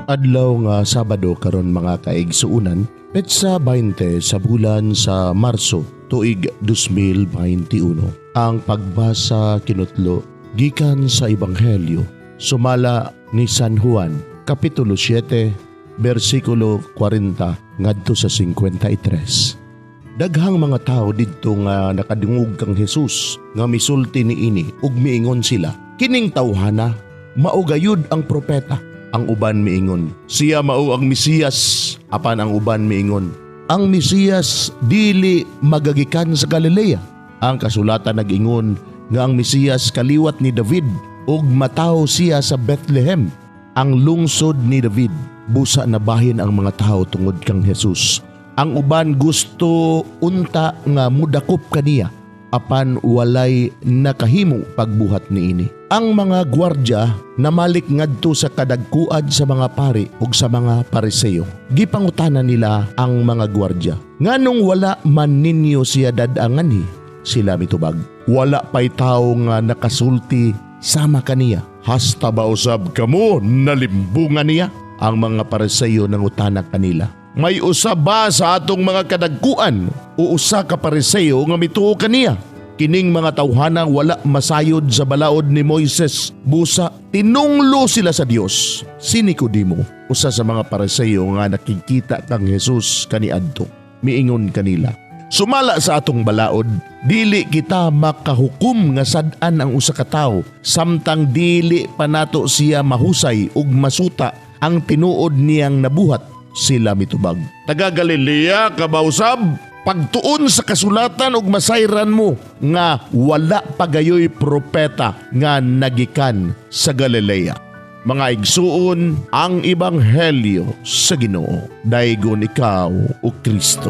Adlaw nga Sabado karon, mga kaigsuonan, petsa 20 sa bulan sa Marso, tuig 2021. Ang pagbasa kinutlo gikan sa Ebanghelyo sumala ni San Juan, kapitulo 7, bersikulo 40 ngadto sa 53. Daghang mga tao didto nga nakadungog kang Jesus nga misulti niini ug miingon sila, "Kining tawhana mao gayud ang propeta." Ang uban miingon, "Siya mao ang Mesiyas." Apan ang uban miingon, "Ang Mesiyas dili magagikan sa Galilea. Ang kasulatan nag-ingon nga ang Mesiyas kaliwat ni David ug matawo siya sa Bethlehem, ang lungsod ni David." Busa nabahin ang mga tao tungod kang Jesus. Ang uban gusto unta nga mudakop kaniya, apan walay nakahimo pagbuhat niini. Ang mga gwardya namalik ngadto sa kadagkuan sa mga pari ug sa mga Pariseo. Gipangutana nila ang mga gwardya, "Nganong wala man ninyo siya dad-a nganhi?" Sila mitubag, "Wala pay tawo nga nakasulti sama kaniya. Hasta ba usab kamo nalimbungan niya?" Ang mga Pariseo nangutana kanila, "May usa ba sa atong mga kadagkuan o usa ka Pariseo nga mituo kaniya? Kining mga tawhana wala masayod sa balaod ni Moises. Busa tinunglo sila sa Dios." Si Nicodemo, usa sa mga Pariseo nga nakikita kang Jesus kaniadto, miingon kanila, "Sumala sa atong balaod, dili kita makahukom nga sad-an ang usa ka tawo samtang dili pa nato siya mahusay ug masuta ang tinuod niyang nabuhat." Sila mitubag, "Taga Galilea ka ba usab? Pagtuon sa kasulatan ug masayran mo nga wala pa gayoy propeta nga nagikan sa Galilea." Mga igsuon, ang Ebanghelyo sa Ginoo. Daygon ikaw, o Kristo.